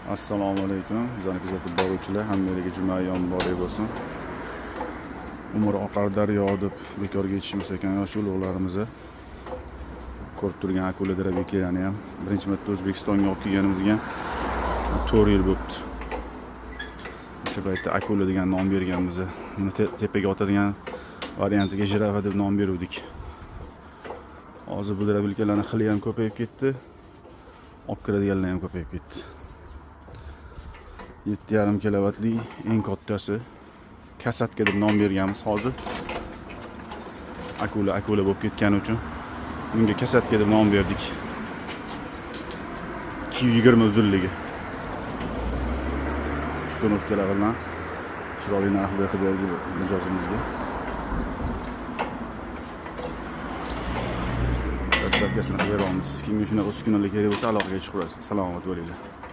Assalomu alaykum. Bizani kuzatib boruvchilar, hammalarga juma ayyomi muborak bo'lsin. Umr oqar daryo deb bekorga aytishmas ekan yosh ulug'larimizni. Ko'rib turgan akula дробилка larni ham birinchi marta O'zbekistonga olib kelganimizga 4 yil bo'libdi. O'sha paytda akula degan nom berganmiz. Buni tepaga otadigan variantiga jirafa deb nom beruvdik. Hozir bu дробилка larni xili ham ko'payib ketdi. Olib kiradiganlar ham ko'payib ketdi. 7,5 kilovatli eng kattasi касатка deb nom berganmiz hozir. Akula akula bo'lib ketgani uchun bunga касатка deb nom berdik. 220 uzunligi. Установка lar bilan chiroyli narxda qilib berdik mijozimizga. Доставка sini qilib beramiz. Kimga shunaqa uskunalar kerak bo'lsa, aloqaga chiqaverasiz. Salomat bo'linglar.